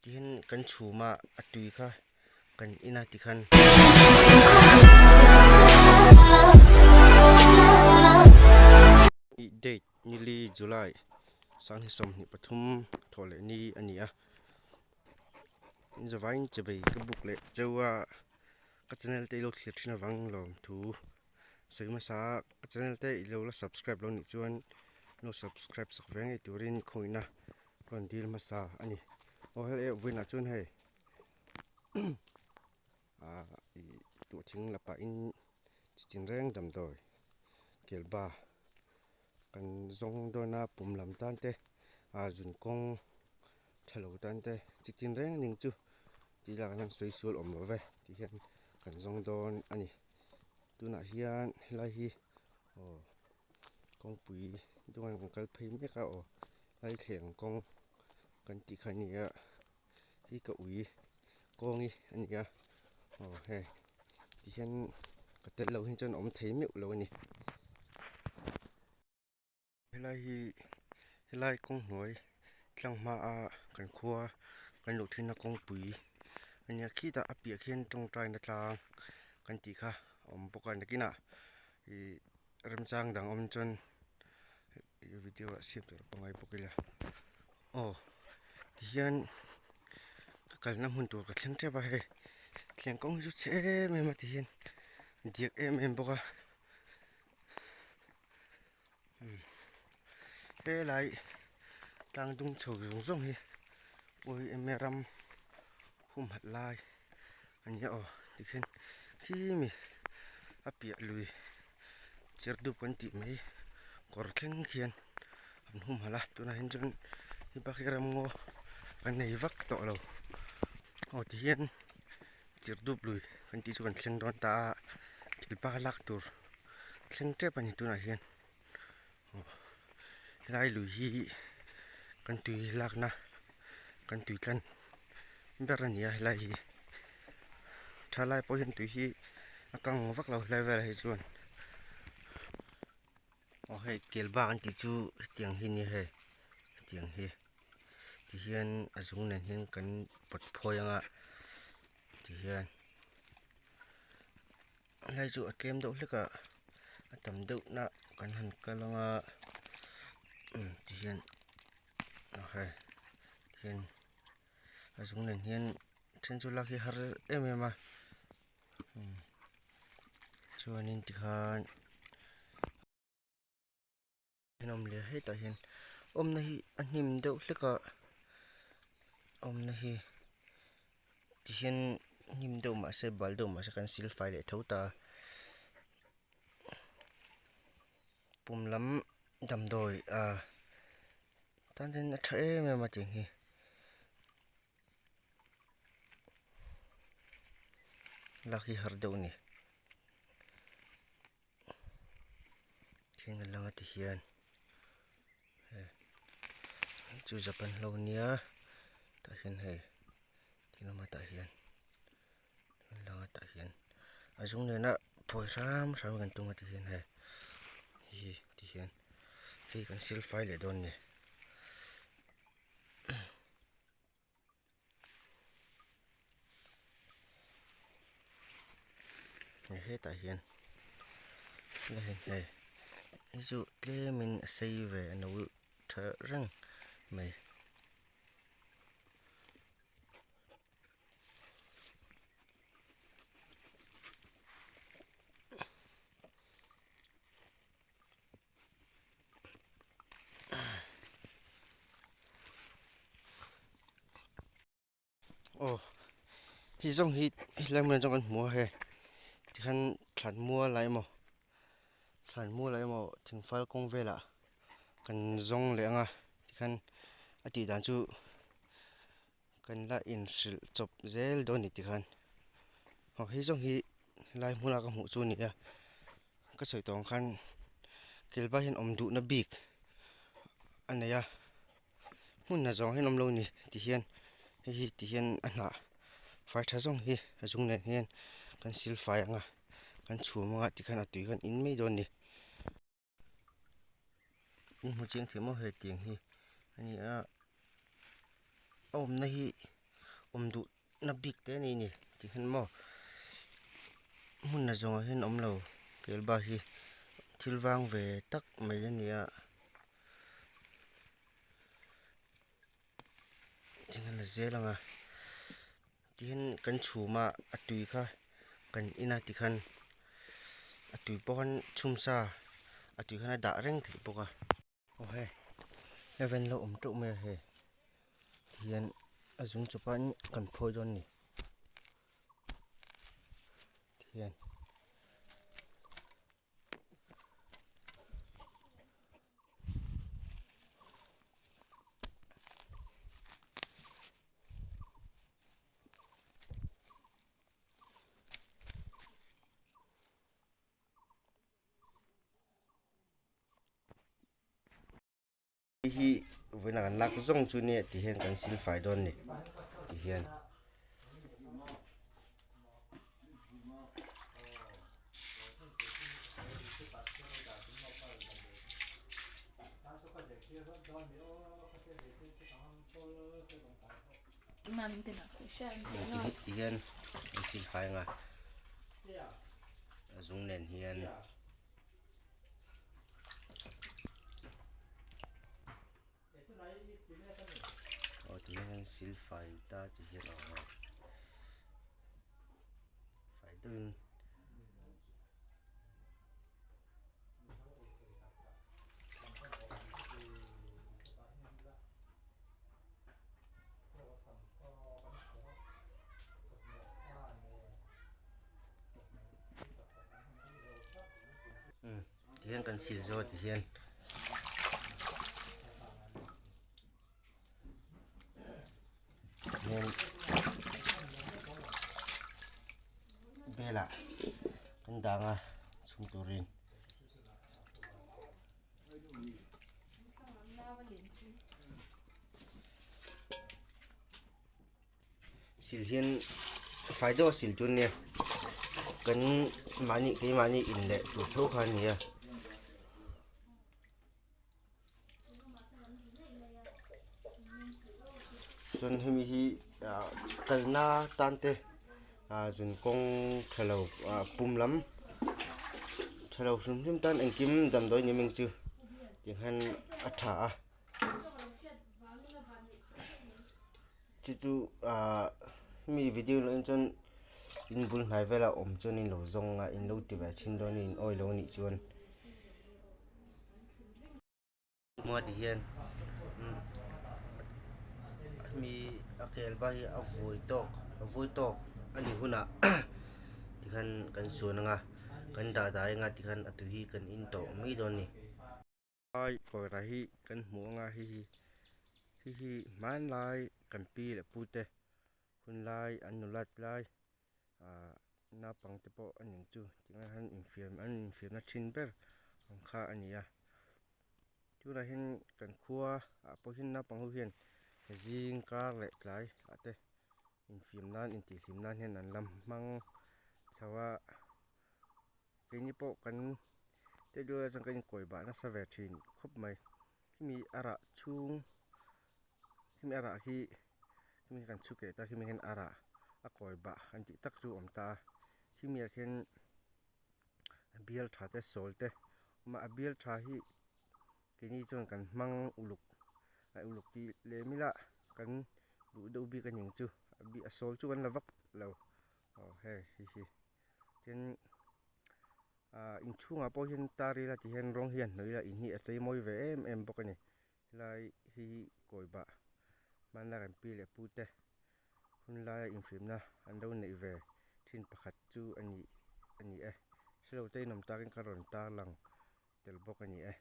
Tihian kan chhum a a tui kha kan in a tikhan. Date nili July 2023 thawh leh ni a ni a zavaiin chebei ka buk leh cheu a ka channel te ilo thlir thin avang lawm thu sawi hmasa a ka channel te ilo la subscribe lo nih chuan lo subscribe sak ve ngei turin khawngihna rawn dil hmasa a ni aw hel eh vawiinah chuan hei ah ih tuah thing la pahin chi tinreng damdawi kelba kan zawng dawn a pum lam tan te ah zun kawng tha lo tan te chi tinreng ning chu tih lakah hian sawi sual awm lo ve tih hian kan zawng dawn a ni tunah hian helai hi aw kawngpui dawngah kan kal phei mek a aw lai thleng kawng kan tih kha a ni a hi ka ui kawngi a ni a aw hei ti hian ka tel loh hi chuan a awm thei meuh lo a ni helai hi helai kawng hnuai tlang hma a kan khua kan luh thin na kawngpui a nia khitah a piah khian tawngtai na tlang kan tih kha a awm bawk a nakinah ih remchang dang awm chuan video ah siam tur a pangngai bawk ila aw tihian ka kalna hmun tur ka thleng tep a hei thleng kawng hi chu chhe em em a tihian diak em em bawk a helai tlang dung chho zawng zawng hi ui eme ram humhalh lai a ni a aw tikhian khimi a piah lui cher dup kan tih mai kawr thleng khian an humhalh a tunah hian chuan he bak hi ramngaw an nei vak tawh lo aw tihian cher dup lui kan tih chu kan thleng dawn ta a thil pa lak tur thleng tep a ni tunah hian aw helai lui hi kan tui lakna kan tui tlan ber a ni a helai hi tha lai pawh hian tui hi a kang vak lo helai velah hi chuan aw hei kel bak an tih chu hetiang hi a nia hei hetiang hi tihian a zung nen hian kan pawt phawi ang a tihian. Helai chu a tlem deuh hlek a a tam deuh na kan han kal ang a tihian aw hei tihian a zung nen hian then chu lak hi a har em em a chuanin tikhan. Awm leh hetah hian awmna hi a hnim deuh hlek a awmna hi tihian hnim deuh mah se bal deuh mah se kan sil fai leh tho ta a pum lam damdawi ah tan hian a tha em em a tiang hi. Lak hi har deuh a ni. Thing a lang a ti hian hei chu japan hlo nia tah hian hei thing lama tah hian a lang a tah hian a zung nena phawi hram hram kan tum a ti hian hei hei ti hian hei kan sil fai leh dawn a ni. Hetah hian hei hei chu tlemin a sei ve a no tha reng mai. Aw hei zawng hi helai hmunah chuan kan hmu a hei tikhan thlan mual ah emaw thlan mual ah emaw thingfal kawng velah kan zawng leh ang a tikhan a tih dan chu kan la inhrilh chawp zel dawn a ni tikhan aw hei zawng hi helai hmuna ka hmuh chu a ni a ka sawi tawh ang khan kelba hian awm duhna bik a nei a hmun a zawng hian awm lo a ni ti hian hei hi ti hian a hnah fai tha zawng hi a zung nen hian kan sil fai ang a kan chhum ang a tikhian a tui khan in mai dawn a ni. In hmu chiang thei maw hetiang hi a ni a a awmna hi. Awm duh na bik te a ni ni ti hian maw hmun a zawngah hian awm lo kelba hi thil vang ve tak mai a ni a tinge la zel ang a tihian kan chhum a a tui kha kan in a tikhan a tui pawh khan chhum sa a tui khan a dah reng theih bawk a. Aw hei heaven lo awm teuh mai a hei tihian a zung chawp a kan phawi dawn a ni tihian. Hei hi vawiin kan lak zawng chu nia ti hian kan sil fai dawn a ni ti hian. Ti hian an sil fai ang a a zung nen hian. Aw ti hian an sil fai ta ti hian a awm a fai deuhin. Tihian kan sil zo a tihian hian bel ah kan dang a chhung turin. Sil hian fai deuh a sil tur ania kan mahni keimahni in leh tur tho kha a ni a. Chuan hemi hi ah kalna tan te ah zun kawng tha lo ah pum lam tha lo hrim hrim tan engkim damdawi ni meng chu tikhan a tha a chu chu ah hemi video lo en chuan in bul hnai velah awm chuan in lo zawng a in lo ti ve chhin dawn a in awih lo anih chuan. Hma ti hian mi a kel ba hi a vawi tawk a vawi tawk a nih hunah tikhan kan suan anga kan dah dai anga tikhan a tui hi kan in tawh mai dawn a ni. Lai kawra hi kan hmuh anga hei hi hei hi hmanlai kan pi leh pu te hun lai an nulat lai ahh naupang te pawh a ning chu tingai hian infiam an infiamna thin ber ang kha a ni a tunah hian kan khua ah pawh hian naupang ho hian zing kar leh tlai ah te infiam nan intihhlim nan hian an la hmang chho a keini pawh kan teh dual ah chuan kan inkawi bah nasa ve thin khawp mai khimi a rah chhung khimi a rah hi khimi kan chhu keh ta khimi hian a rah a kawi bah an tih tak chu a awm ta a khimi ah khian a bial tha te sawl te awm a a bial tha hi keini chuan kan hmang uluk a uluk tih lem ila kan duh deuh bik a ning chu a sawl chu kan la vak lo aw hei hi hi tin ah inchhungah pawh hian tar ila ti hian rawng hi a hnawih a in hi a chei mawi ve em em bawk a ni helai hi kawi bah hmanlai kan pi leh pu te hun laia inhrimna an lo neih ve thin pakhat chu a ni a ni e hrelo te inawm takin ka rawn tarlang tel bawk a ni e.